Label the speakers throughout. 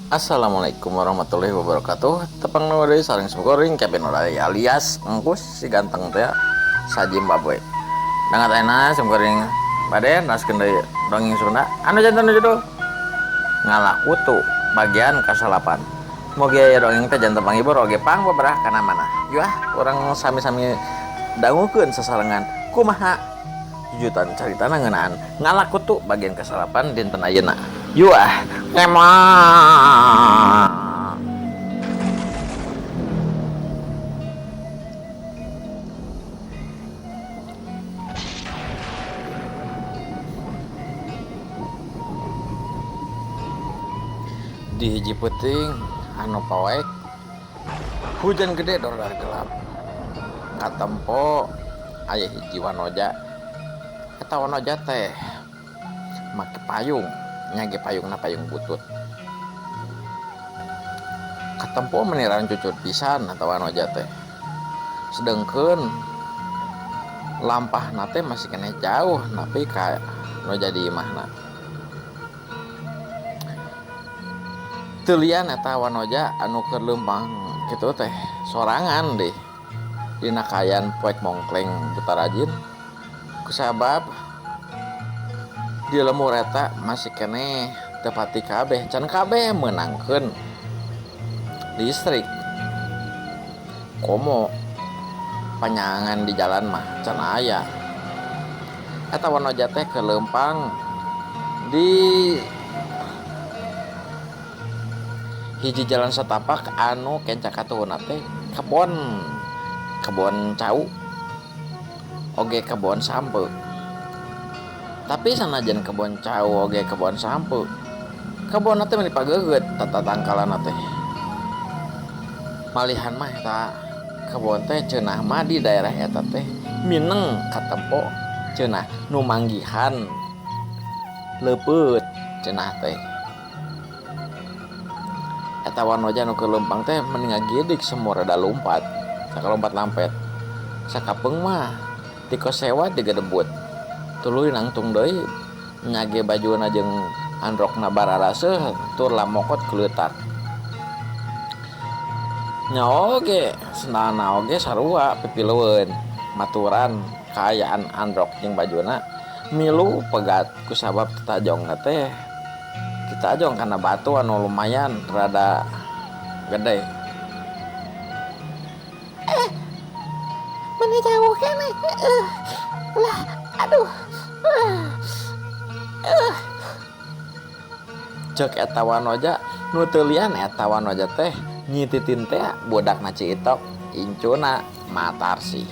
Speaker 1: Assalamualaikum warahmatullahi wabarakatuh. Tepang nu deui sareng simkuring Kevin Orai alias Engkus si ganteng teh sa Zimbabwe. Dangat ayeuna simkuring bade neraskeun deui dongeng Sunda anu janten judul Ngalakutu bagian kasalapan. Mugi aya dongeng teh janten panghibur oge pangbeberah kana manah. Yuh ah urang sami-sami dangukeun sasarengan kumaha jujutan caritana ngeunaan Ngalakutu bagian kasalapan dinten ayeuna. Yuh ah ngemong. Di hiji peuting anu poek hujan gede dordar gelap katempo aya hiji wanoja eta wanoja teh make payung nya ge payungna payung butut katempo meni rancucut pisan eta wanoja teh sedengkeun lampahna teh masih keneh jauh nepi ka nu jadi imahna. Teu lian eta wanoja anu keur leumpang kitu teh sorangan dih dina kaayaan poek mongkleng buta rajin kusabab di lembur eta masih keneh teu pati kabeh can kabeh meunangkeun listrik komo panyangan di jalan mah can aya. Eta wanoja teh keur leumpang di hiji jalan satapak anu kenca katuhuna teh kebon kebon cau oge kebon sampe tapi sanajan kebon cau oge kebon sampe kebonna teh meni pageugeut tatatangkalanna teh malihan mah eta kebon teh ceunah mah di daerah eta teh mineng katempo cenah nu manggihan leupeut cenah teh. Eta wanoja nu keur leumpang teh meni ngagidik semu rada lumpat sakalompat lampet sakapeung mah tiko sewa digedebut tuluy nangtung deui nyage bajuna jeung androkna bararaseuh tur lamokot keleutak. Nya oge sendalna oge sarua pipilueun maturan kaayaan androk jeung bajuna milu pegat kusabab tetajongna teh ditajong kana batu anu lumayan rada gede.
Speaker 2: Meni jauh keneh lah aduh.
Speaker 1: Cek eta wanoja nu teu lian eta wanoja teh nyititin teh budakna Ci Itok incuna Matarsih.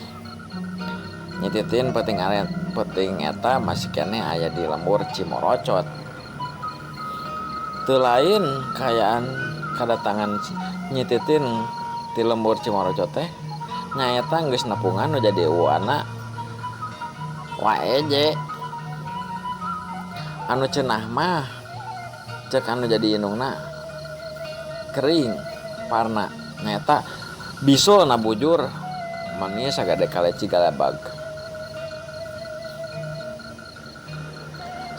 Speaker 1: Nyititin peuting aret peuting eta masih keneh aya di lembur Cimorocot. Teu lain kaayaan kadatangan nyititin ti lembur Cimorocot teh nyaeta geus nepungan nu jadi uwana waeje. Anu cenah mah cek anu jadi indungna kering parna nyaeta bisulna bujur mani sagade kaleci galabag.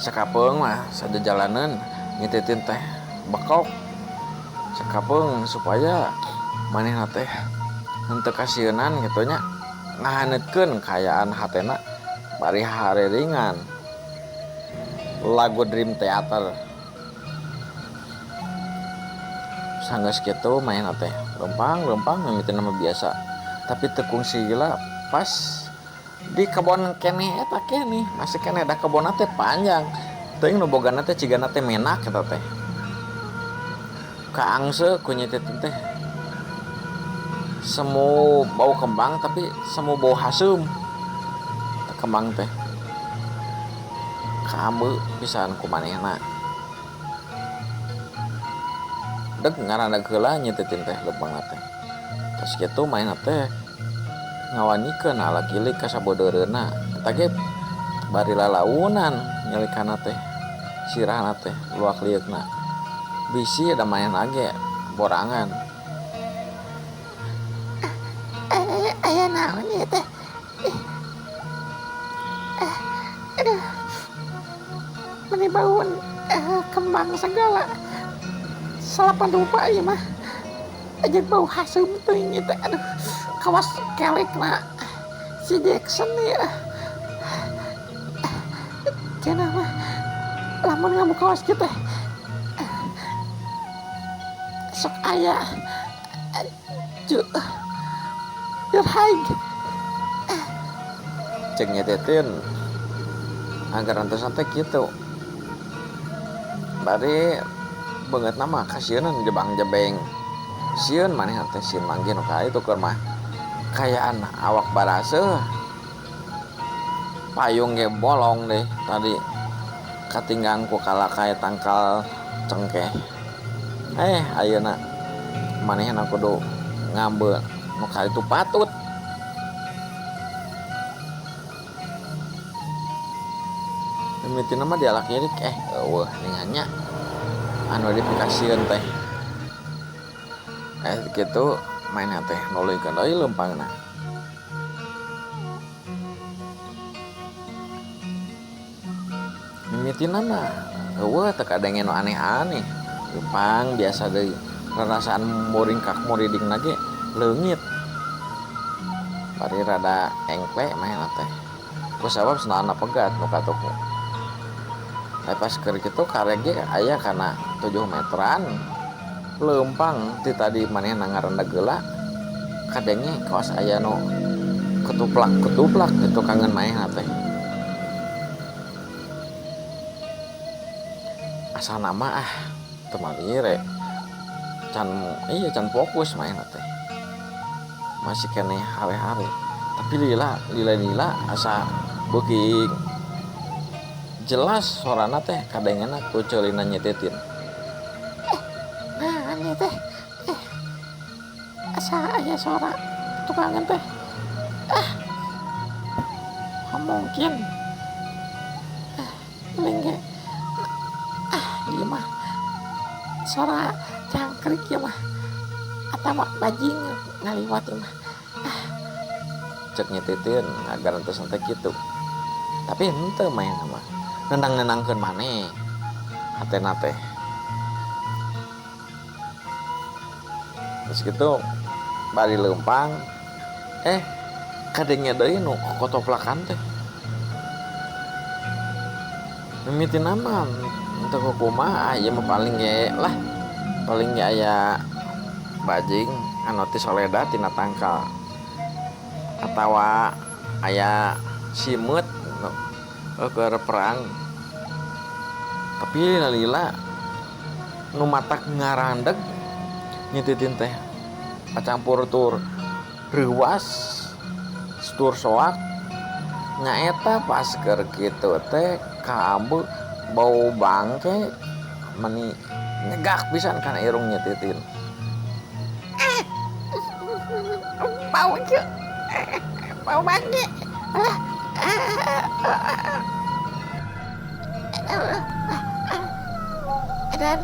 Speaker 1: Sakapeung mah sajajalaneun nyititin teh bekok sakapeung supaya manehna teh henteu kasieunan kitu nya ngahaneutkeun kaayaan hatena bari hariringan lagu Dream Theater. Sanggeus kitu manehna teh leumpang-leumpang mimitina mah biasa tapi teu kungsi gila pas di kebon keneh eta keneh masih keneh da kebonna teh panjang teuing nu bogana teh cigana teh menak eta teh kaangse ku nyititin teh semu bau kembang tapi semu bau haseum kembang teh kaambe pisan ku manehna deg ngarandag heula nyititin teh leumpangna teh tos kitu manehna teh ngawanikeun ala kilik ka sabodeureunna eta ge bari lalaunan nyelikanna teh sirahna teh luak lieukna bisi da manehna ge borangan.
Speaker 2: Aya naon ieu teh? Aduh meni baun kembang sagala. Salapan rupa ieu mah. Aja bau haseum teuing ieu teh aduh. Kawas kelekna si Jackson ya. Cenah mah lamun ngamuk kawas kieu teh sok aya Dirhaig.
Speaker 1: Cek nyetetin agar antosan teh kitu. Bari beungeutna mah kasieunan jebang-jebeng. Sieun manehna teh sieun manggih nu ka itu keur mah kayaan awak baraseuh. Payung ge bolong deh tadi katinggang ku kalakay tangkal cengkeh. Ayeuna manehna kudu ngambil nu ka itu patut. Mimitina mah dialak nyirik, eueuh ningannya anu dipikasieun teh. Kitu mainna teh nuluykeun deui leumpangna. Mimitina mah eueuh teu kadenge nu aneh-aneh. Leumpang biasa deui. Rarasaan muringkak muridingna ge leungit. Bari rada engkle mainna teh. Ku sabab sendalna pegat nu katuku. Pas keur kitu karek ge aya kana 7 meteran. Leumpang ti tadi manehna ngarendag geula kadenge kawas aya nu ketuplak-ketuplak kitu kangen manehna teh. Asana mah teu malire. Can iya can fokus manehna teh. Masih keneh hare-hare. Tapi lila lila asa beuki jelas sorana teh kadengena ku ceulina nyetitin.
Speaker 2: Nah ini teh asa aya suara tukangan teh. Mungkin paling ge ieu mah suara cangkrik ieu mah atawa bajing ngaliwat ieu mah.
Speaker 1: Cek nyetitin agar entos teh kitu. Tapi henteu main mah nendang-nendangkeun maneh hatena teh. Terus gitu bari leumpang kadenge deui nu kotoplakan teh. Mimitina mah teu kumaha ieu mah paling ge lah. Paling ge aya bajing anu ti soleda tina tangkal. Atawa aya simeut keur perang. Tapi lila nu matak ngarandeg nyititin teh pacampur tur reuas tur soak nyaeta pas keur kitu teh kaambe bau bangke meni nyegak pisan kana irung nyititin.
Speaker 2: Bau kieu bau bangke. Dan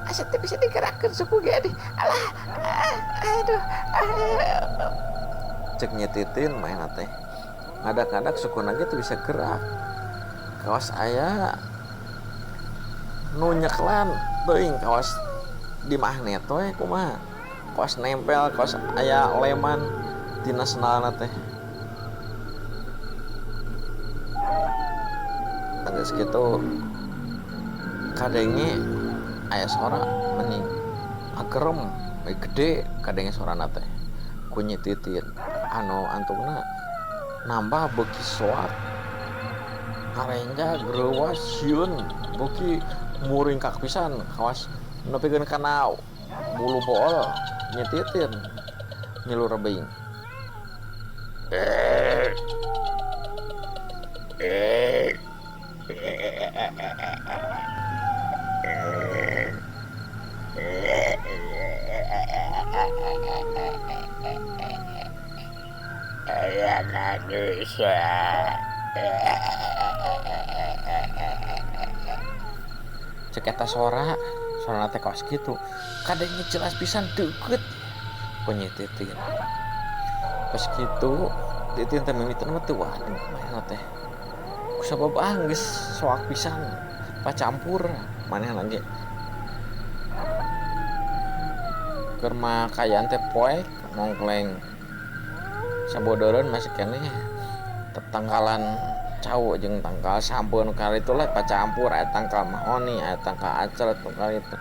Speaker 2: asa teu bisa digerakkeun suku ge di. Alah, aduh.
Speaker 1: Cek nyetitin manehna teh. Ngadak-ngadak sukuna ge teu bisa gerak. Kawas aya nu nyeklan teuing kawas di magnet we kumaha. Kawas nempel, kawas aya leman tina sendalna teh. Geus kitu kadenge aya sora meni agerem gede kadenge sorana teh ku nyititin anu antungna nambah beuki soak ngarenja greuwas sieun beuki muringkak pisan kawas nepikeun kana bulu bool nyititin ngilu rebing.
Speaker 3: Aya manusia.
Speaker 1: Cek eta sora, sorana teh kawas kitu. Kadenge jelas pisan deukeut ku nyititin. Pas kitu titin teh mimitina mah teu wani manehna teh. Ku Sabab ah geus soak pisan pacampur manehna ge. Keur makayaan teh poek mongkleng sabodoreun masih keneh tetangkalan cau jeung tangkal sampeu nu karitu lah pacampur aya tangkal mahoni aya tangkal acret nu karitu.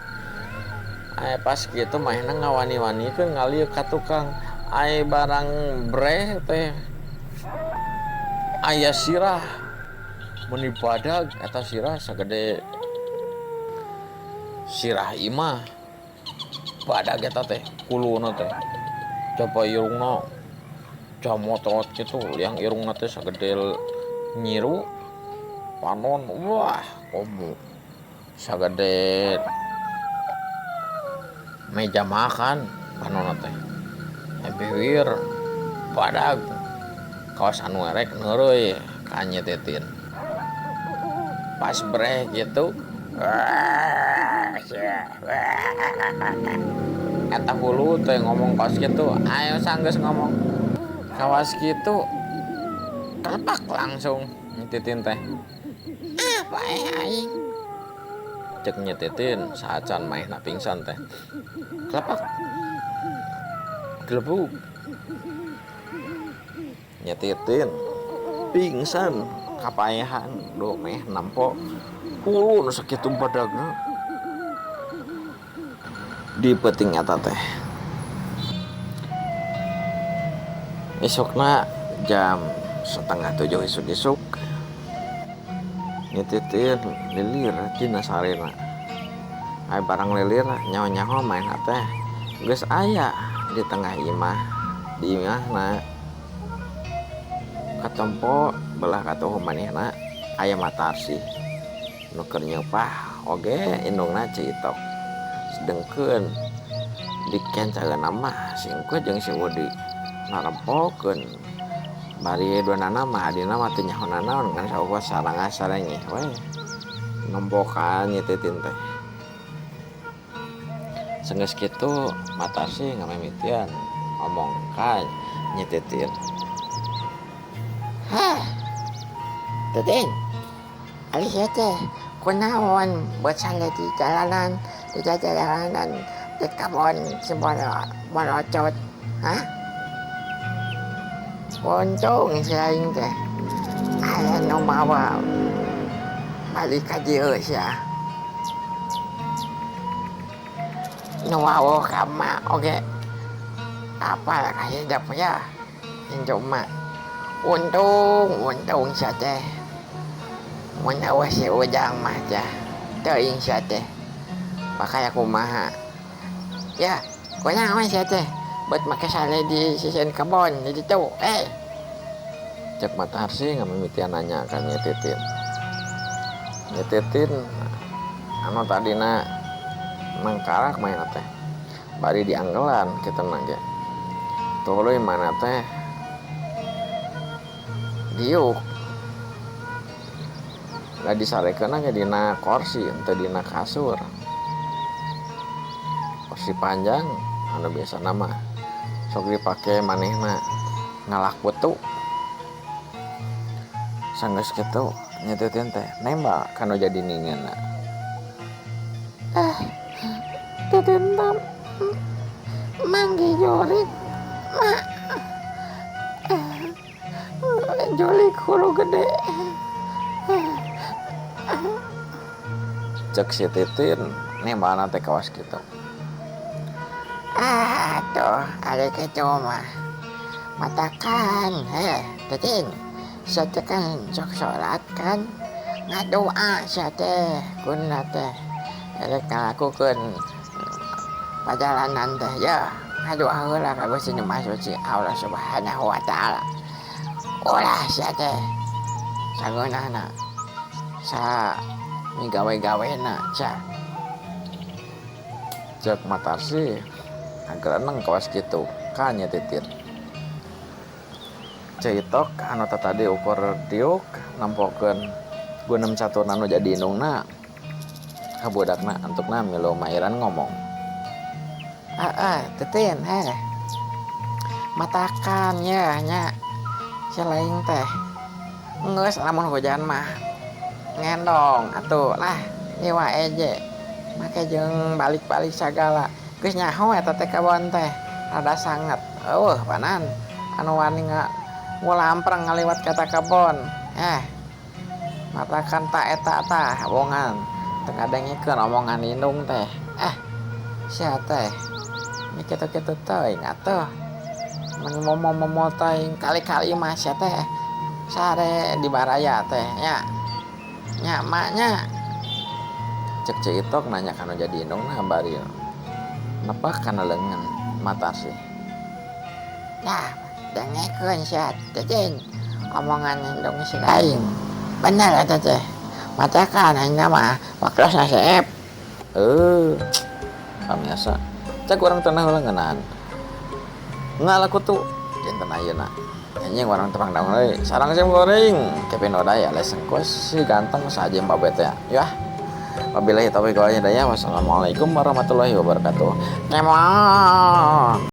Speaker 1: Aya pas kitu manehna ngawani-wanikeun ngalieu ka tukang aya barang breh teh aya sirah meuni badag eta sirah sagede sirah imah badag eta teh kuluna teh coba irungna camotot kitu liang irungna teh sagede nyiru panon wah komo sagede meja makan panonna teh bibir badag kawas anu erek neureui ka Nyi Titin pas breh kitu eta hulu teh ngomong kawas kitu ayo sanggeus ngomong kawas kitu kelepak langsung Nyi Titin teh
Speaker 2: ah paeh aing
Speaker 1: cek Nyi Titin saacan maehna pingsan teh kelepak gelebug Nyi Titin pingsan kapaehan do meh nampo hulu nu sakitu badagna di peuting eta teh. Isukna jam 6:30 isuk-isuk Nyi Titin lilir tina sarena. Aya barang lilir nyaho-nyaho maehna teh geus aya di tengah imah di imahna katempo belah katuhu manehna aya Matarsih nu keur nyeupah oge indungna Ci Itok sedengkeun dikencaeunna mah si Engkut jeung si Udi narempokeun bari duanana mah adina mah teu nyaho nanaon ngan saukur sarangah sarengeh we nempokan Nyi Titin teh. Senggeus kitu Matarsih ngamimitian ngomong ka Nyi Titin.
Speaker 2: Heh, Titin, ari sia teh kunaon buat sale di jalanan, di jalanan di kebon si morocot, hah? Untung si aing teh aya nu mawa balik ka dieu sia. Nu wawuh ka emak oge apal ka hidep ya incu emak. Untung, untung sia teh. Mun eueuh si Ujang mah teh teuing sia teh. Bakal kumaha. Ya, kunaon sia teh buat make sale di sisieun kebon di ditu, eh.
Speaker 1: Cek Matarsih ngamimitian nanya ka Nyi Titin. Nyi Titin anu tadina nangkarak manehna teh bari dianggelan kitu na ge. Tuluy mana teh diuk da disarekeunna ge dina korsi henteu dina kasur. Korsi panjang anu biasana mah sok dipake manehna ngalak putu. Sanggeus kitu Nyi Titin teh nembak ka nu jadi ningeuna.
Speaker 2: Titin teh manggih jurig mak. Jurig hulu gede.
Speaker 1: Cek si Titin nembakna teh kawas kitu.
Speaker 2: Ah, atuh ari kitu mah matakan heh Titin. Sia teh kan sok salat kan ngadoa sia teh kuna teh erek ngalakukeun pajalanan teh ya ngadoa heula ka Gusti Nu Maha Suci Allah Subhanahu wa Ta'ala. Ulah sia teh sageunahna sa migawe-gawena sia.
Speaker 1: Cek Matarsih ngagereneng kawas kitu ka Nyi Titin. Ci Itok anu tatadi ukur diuk nempokeun gunem caturna nu jadi indungna ka budakna antukna milu mairan ngomong.
Speaker 2: Heeh, Titin heh. Matakan yeuh nya si laing teh Geus lamun hujan mah ngendong atuh lah nyiwa eje make jeung balik-balik sagala geus nyaho eta teh kebon teh rada sanget eueuh panan anu wani ngulampreng ngaliwat ka eta kebon matakan ta eta tah bongan teu ngadengikeun omongan indung teh sia teh ini kitu-kitu teuing atuh mun momo-momo teuing kali-kali mah sia teh sare di baraya teh nya nya mak nya
Speaker 1: cek Ceu Itok nanya kana jadi indungna bari nepak kana leungeun mata sih.
Speaker 2: Nah, dengekeun sia cicing omongan indung si aing. Bener eta teh. Matakan aing mah waktosna seep.
Speaker 1: Pamiasa cek urang teu heula ngeunaan. Ngalaku tuh dinten ayeuna. Anjing urang tepang daun deui. Sarang sim goreng Kevin Oday alias Engkus si ganteng saja Mbak Bete ya. Wabillahi taufiq wal hidayah. Wassalamualaikum warahmatullahi wabarakatuh.
Speaker 2: Kemon.